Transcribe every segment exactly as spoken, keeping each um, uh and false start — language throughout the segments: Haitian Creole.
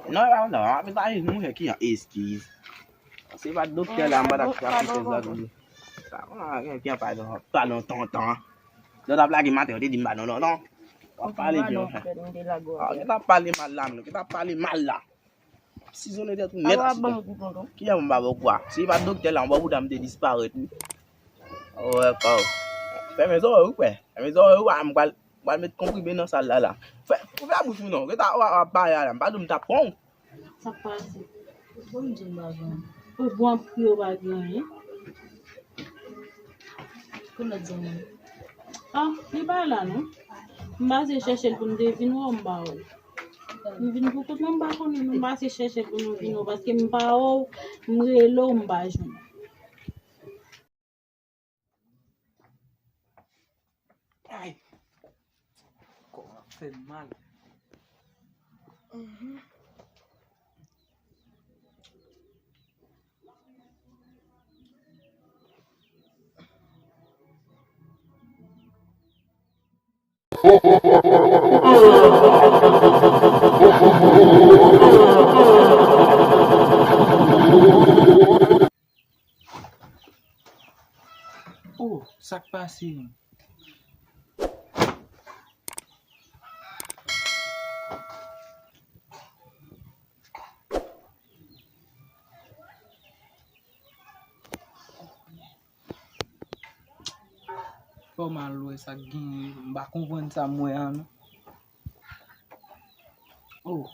Non, non, non, ap pale nou, monchè, ki an eskiz. Se pa doktè la, m pa t ap trape tèz la tou. Sa, gen ki an pale, pale yon tonton. Lè w t ap lage maten, yo te di m pa non, non, non. W ap pale byen, monchè. Ah, ki t ap pale mal la, menm, ki t ap pale mal la. Sizonnen tèt ou nèt. Kiyè m ba w kwa? Si pa doktè la, m ba w bouda m te disparèt, wi. Wè, pa w. Fèmen zòrèy ou, kwè. Fèmen zòrèy ou, a, m pral, m pral met konprime nan sal la, la. Fè, ouvè bouch ou non. Rete a, w ap pale a la. M pa di w m t ap pran w. Sa k pase? Bon, m di w m pa pran w. Ou bon ap kriye, ou pa di anyen. Konnen zanmi. Ah, li pa la, non. M pase chèche l pou m te vin wè w, m pa wè w. M vin pou kont mwen, m pa konnen, non, m pase chèche l pou nou vin wè w, paske m pa wè w, m rele w, m pa jwenn ou. Ay! Kò m ap fè m mal. Mhm. Oh, sa k pase menm? Fò m al wè sa k genyen. M pa konprann sa m wè a, non. Oh.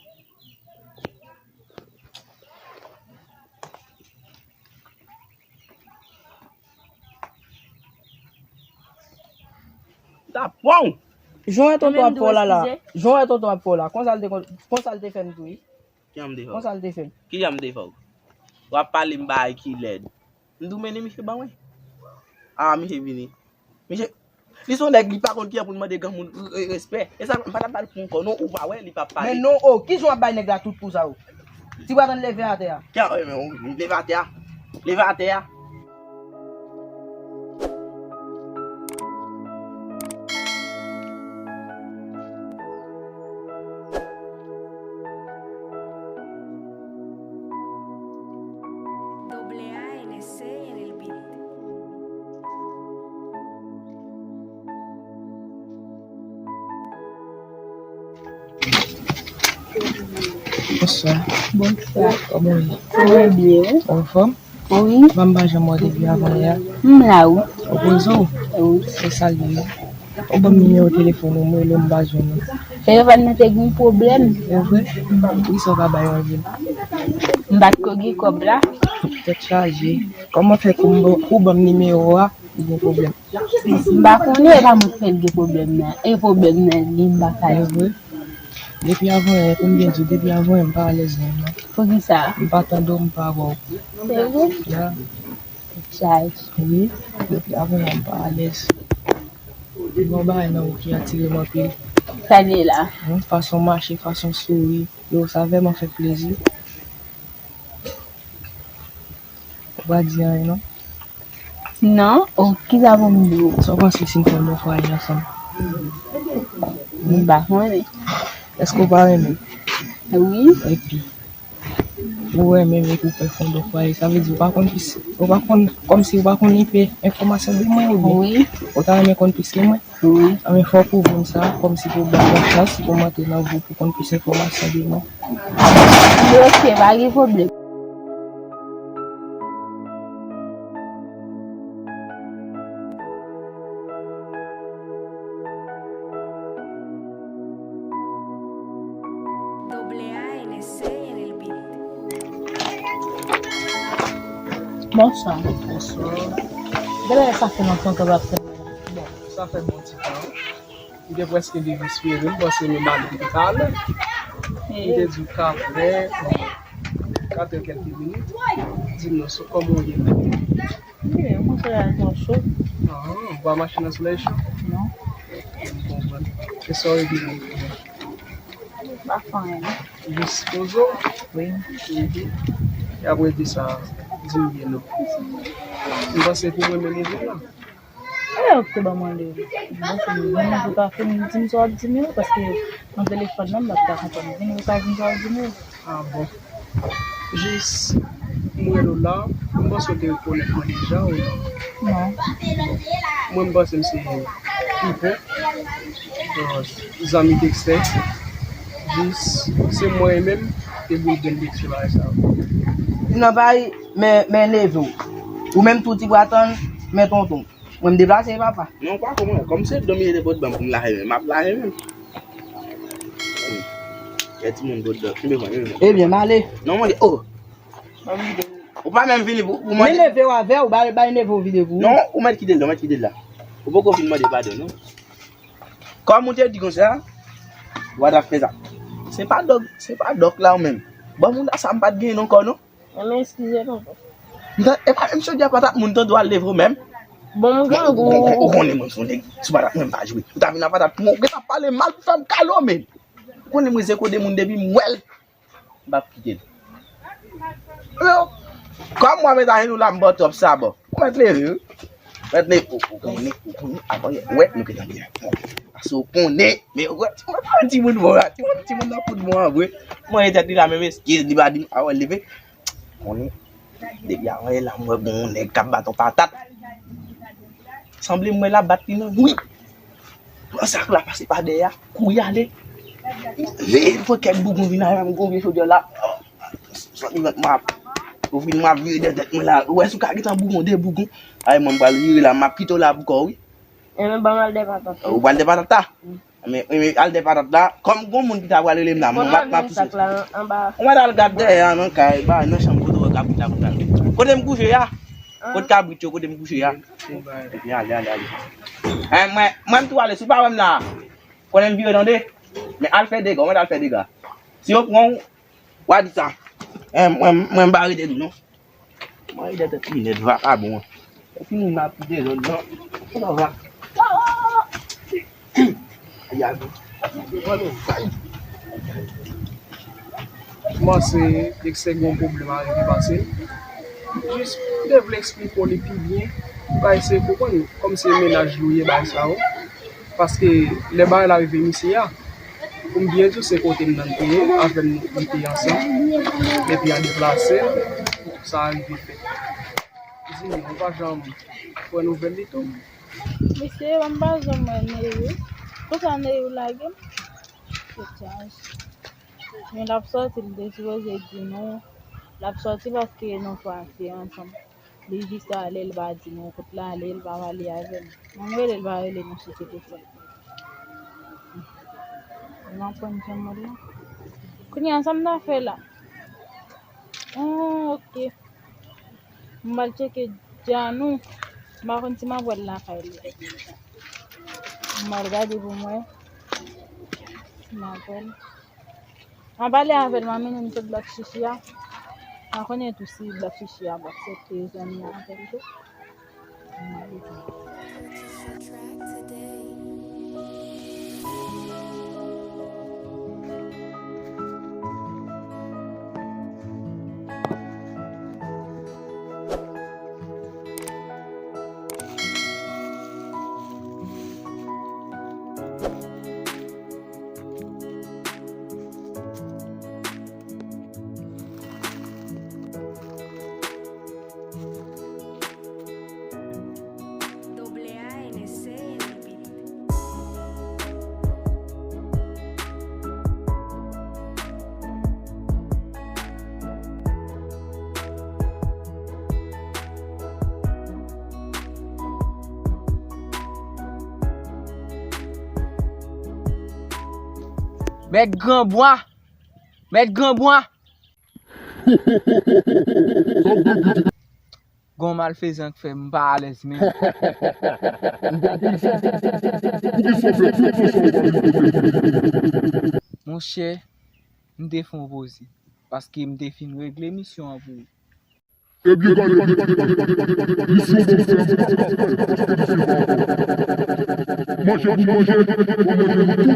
Tapon! Jan wè tonton ap fè w la la. Jan wè tonton ap fè w la. Konsa l te, konsa l te fè m tou, wi. Kijan m te fè w? Konsa l te fè m. Kijan m te fè w? W ap pale m bagay ki lèd. M di w mennen misye ban mwen. Ah, misye vini. Misye, li se yon nèg, li pa konn kijan pou l mande granmoun re-, re-, respè. E sa, m pa t ap ba l pou ankò, non, ou pa wè, li p ap pale. Men non, oh, kijan w ap bay nèg la tout kou sa, oh? Ti bwa tann leve atè a. Kijan, eh, men, leve atè a. Leve atè a. Doble A N C en el beat. Bonswa. Bonswa. Kòman w ye? Mwen byen. Ou anfòm? Wi. Ban m pa janm wè w depi avan yè. M la, wi. Ou poze w? Wi. Se sa l ye. Ou ban m nimewo telefòn ou, m rele w, m pa jwenn ou. Telefòn nan te gen pwoblèm. E vre? Poukisa w pa bay anyen? M pa t ko gen kòb la. Tèt chaje. Kòman fè pou m, pou w ban m nimewo a, li gen pwoblèm? M pa konnen, e pa mwen k fè l gen pwoblèm nan. E pwoblèm nan li, m pa ka di. E vre? Depi avan yè, pou m byen di w, depi avan yè, m pa alèz menm non. Poukisa? M pa tande w, m pa wè w. Se vre? Ya. Tèt chaje. Wi, depi avan yè, m pa alèz. Gen yon bagay nan ou ki atire m anpil. Sa l ye la? Wi, fason w mache, fason w souri. Yo, sa vrèman fè m plezi. Ou pa di anyen non. Non, oh, kisa pou m di w? Sa w panse si n fè yon bon fwaye ansanm? M pa konnen. Èske w pa renmen m? Wi. Epi, ou renmen m epi w pè fè yon bon fwaye, sa vle di ou pa konn pis-, ou pa konn, kòmsi ou pa konn enpe enfòmasyon de mwen oubyen? Wi. Ou ta renmen konn plis ke mwen? Wi. Anben, fò w pwouve m sa, kòmsi pou w ban m yon chans, pou m antre nan gwoup pou konn plis enfòmasyon de mwen. Oke, pa gen pwoblèm. Doble A N C en el beat. Bonswa. Bonswa. Genlè sa fè lontan ke w ap fè. Bon, sa fè bon ti tan. M te prèske dezespere, m panse nou malad talè. M te di w katrè, katrè kèlke minit. Di m non, sou kòman w ye menm? Byen, mwen se la jan cho. Ah, ou pa mache nan solèy cho? Non. M konprann. E sa w regle? M pa fè anyen non. Jis poze w? Wi. Mhm. E apre de sa, di m byen non. M panse pou mwen menm ou vin la. E yo ki te ban mwen li. Bon, se mwen menm ki pa fin di m sa w ap di m yo, paske Nan telefòn nan, m pa t ka konprann. Vin ou ka vin jòdi menm. Ah bon. Jis, m rele w la, m panse w te rekonèt mwen deja ou non? Non. Mwen, m panse m se Pipo, euh, zanmi Dexter. Jis, se mwen menm te boul grenn Dexter bagay sa yo. Di nan bay, men, men neve w. Ou menm tou ti bra tann, men tonton. Mwen m deplase papa. Non, pa kòman. Kòm se dòmi de bòt ban pou m lage men, m ap lage men. Kè timoun bòt ban, kenbe mwen, kenbe mwen. Ebyen, m ale. Non, mwen, oh. Ou pa menm vini pou, pou mande. Men neve w avè w, bay, bay neve w vide pou ou. Non, ou mèt kite l la, ou mèt kite l la. Ou poko fin mande padon, non. Kòm ou te di konsa, w a t ap fè sa. Se pa dòk, se pa dòk la ou menm. Bon, moun sa m pa t genyen non kò, non. Enben, eskize tonton. M ta, e pa menm chòdyè patat moun tande w al leve w menm. Bon, m gen gou. Ou konnen mwen se yon nèg, sou patat mwen m pa jwe. Ou ta vin a patat mwen, ou gentan pale mal pou fè m kalo, men. Ou konnen mwen se kote moun depi m wè l, m p ap kite l. Yo, kòm mwen met ajenou la, m ba w twòp sabò. Ou mèt leve, wi. Mèt leve, ou, ou konnen, ou konnen, avan yè, wè, nou gentan byen. Paske ou konnen, men ou wè, timoun, timoun bon la, timoun, timoun nan fout bon an vre. Mwen, e tèt li la, menm eskiz, li pa di m, avan l leve. Konnen, depi avan yè la, m wè gon nèg k ap bat yon patat. Sanble m wè l ap bat li nan nwi. Pran sak la, pase pa dèyè a, kouri ale. Veye, pran kèk bougon vin avè m, gon vye chòdyè la. Sòti vant m ap, ou vin m ap vire dèyè tèt mwen la. Ou wè si w ka gentan bougon, de bougon. Ay, mwen m pral vire la, m ap kite w la pou kò w, wi. Enben, ban m al dèyè patat. Ou pral dèyè patat la? Wi. Men, men al dèyè patat la, kòm gon moun ki ta pral rele m la, mwen m ap, m ap pouse. Ou mèt al gad dèyè a nan kay, ba, nan chanm kote w wè kabrit la pou pral. Kote m kouche a? Kote kabrit yo, kote m kouche a? Epi ale, ale, ale. Mwen, mwen m tou ale, si w pa wè m la, konnen m vire tande. Men al fè dega, ou mèt al fè dega. Si yo pran w, w a di sa. Mwen, mwen m pa rete tou non. Mwen rete tèt li nèt, vakabon an. Epi moun m ap kite zòn nan. Kote w va? Ay, ay. Mwen se Dexter gen yon pwoblèm avè l ki pase. Jis, m te vle eksplike w li pi byen. Ou ka eseye konprann kòm se mennaj li w ye, bagay sa yo. Paske lè bagay la rive misye a, pou m byen di w, se kote m nan te ye, avè m nou te ansanm, epi an deplase, sa rive fèt. Zini, ou pa janm pran nouvèl li tou? Mesye, m pa janm wè Neyou. Konsa Neyou lage m? Koutchaj. Men l ap sòti, li te sipoze di nou. L ap sòti paske nou pase ansanm. Li jis ale, li pa di nou kote l ale, li pa pale avè nou. Mwen rele, li pa rele nou sou telefòn. Mwen konn jan mwen la. Kounye a, sa m ta fè la? Oh, ok. M pral tcheke Djanou. M pa konn si m ap wè l lakay li. M pral gade pou m wè si m ap wè l. M ap pale avè l, m ap mennen l kot Blòk Chichi a. M pa konnen tou si Blòk Chichi a ap aksepte zanmi avè l tou. Mèt Granbwa! Mèt Granbwa! Gon malfezan k fè m pa alèz menm. Monchè, m te fè yon poze, paske m te fin regle misyon an pou ou. Ebyen, gade, misyon bon fè, paske misye pa bon. Manje pou manje, pou manje nou tou de.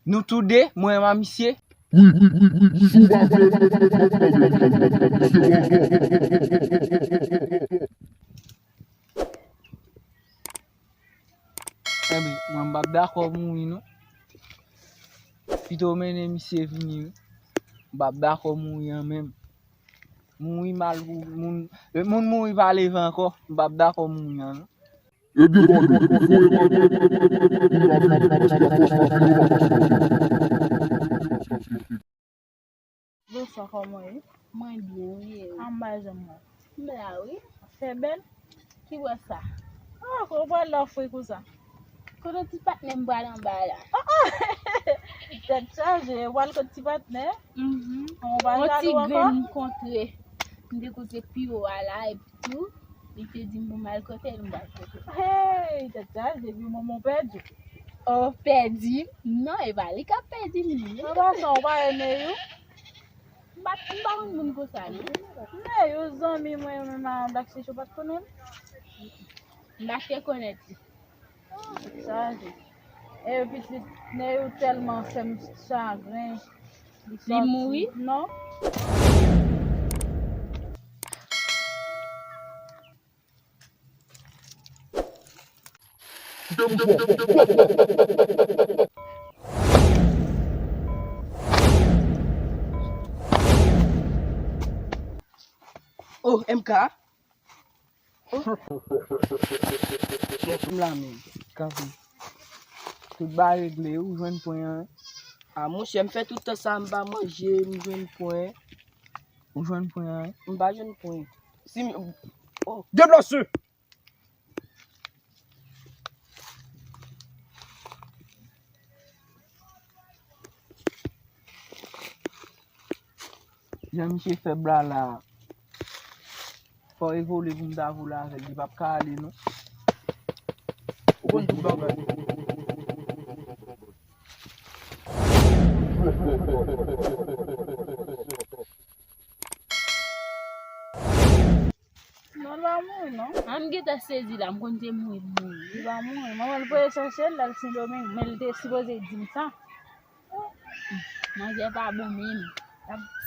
Nou tou de, mwen a misye. Wi, wi, wi, wi, wi, si w pa vle, si w pa vle, misye pa bon. Dakò mouri non. Pito mennen misye vini wi. M p ap dakò mouri an menm. Mouri mal pou moun. Lè moun mouri pa leve ankò, m p ap dakò mouri an non. Ebyen, pa de, voye pa de. Bonswa, kòman w ye? Mwen byen, wi, e ou? Anba janm mwen. M la, wi. Fè bèl? Ki bò sa? Ah, ko pral la fri konsa. Kote ti patnè m pral anba la? Ah, ah! Tèt chaje, ou pral kot ti patnè? Mhm. Ou pa jaloux ankò? Yon ti grenn m kontre. M te kontre pi wo a la, epi tou, li te di m pou m al kote l, m pral kote l. Hey, tèt chaje, depi moman w pèdi. Oh, pèdi m? Non, e pa li k ap pèdi m, li menm. An pasan, ou pa wè Neyou? M pa, m pa konn moun konsa, non. Neyou, zanmi mwen, menm a Black Chichi, ou pa t konnen l? M pa t rekonèt li. Sa se. E pitit Neyou tèlman fè m chagren. Li mouri? Non. Kite mouchwa. Oh, M K. M la menm, kanpe. Tout bagay regle, ou jwenn pwen an. A monchè, m fè tout tan sa, m pa manje, m jwenn pwen. Ou jwenn pwen an? M pa jwenn pwen. Si m, oh. Deplase! Jan misye fèb la la. Fò evole pou m ta vole avè l, li p ap ka ale non. Ou konn tout bagay. Non, l pa mouri non. An m gentan sezi la, m konn se mouri l mouri. Li pa mouri. Manman l voye chèche l, l al Sendomeng, men l te sipoze di m sa. Manzè pa bon menm.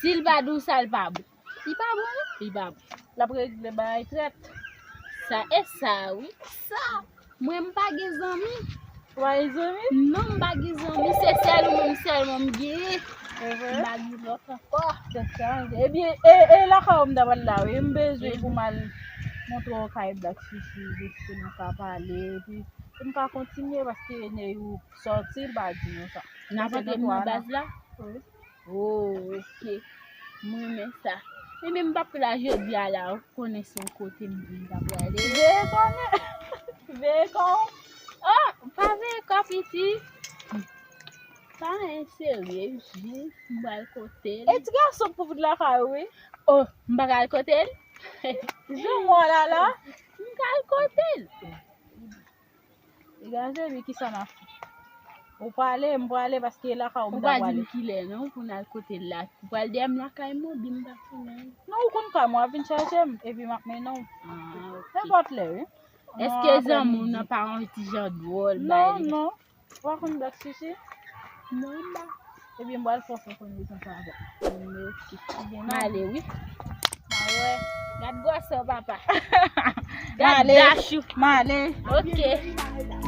Si l pa di w sa, l pa bon. Li pa bon, non? Li pa bon. L ap regle bagay trèt. Sa, e sa, wi. Sa. Mwen, m pa gen zanmi. Ou pa gen zanmi? Non, m pa gen zanmi. Se sèl ou menm sèlman m genyen. M pa gen lòt ankò. Tèt chaje. Ebyen, e, e lakay ou m ta pral la, wi. M bezwen pou m al montre w kay Black Chichi, jis pou nou ka pale, epi pou m ka kontinye, paske Neyou sòti, l pa di nou sa. N ap antre nan baz la? Wi. Oh, ok. M renmen sa. Ebyen, m p ap la jodi a la, ou konnen se yon kote m di m t ap prale. Veye kò w, veye kò w. Oh, pa veye kò piti. Pa anyen serye, jis m pral kote l. E ti gason pou fout lakay ou, wi. Oh, m pa ka al kote l? Jan w wè l la. M ka al kote l. Degaje, wi, kisa n ap fè? Ou prale, m prale, paske e lakay ou m ta prale. Ou pa di m kilè, non, pou n al kote l la. Ou pral dèyè m lakay mwen, oubyen m pa konnen. Non, ou konn kay mwen, w ap vin chache m, epi m ap mennen w. Ah, ok. Nenpòt lè, wi. Èske zanmi w nan pa yon ti jan dwòl, bagay li? Non, non. Ou pa konn Black Chichi? Non, m pa. Ebyen, m pral fè w fè konesans avè l. Ok. M ale, wi. A wè. Gad gwosè papa. Gad dachou. M ale. Ok.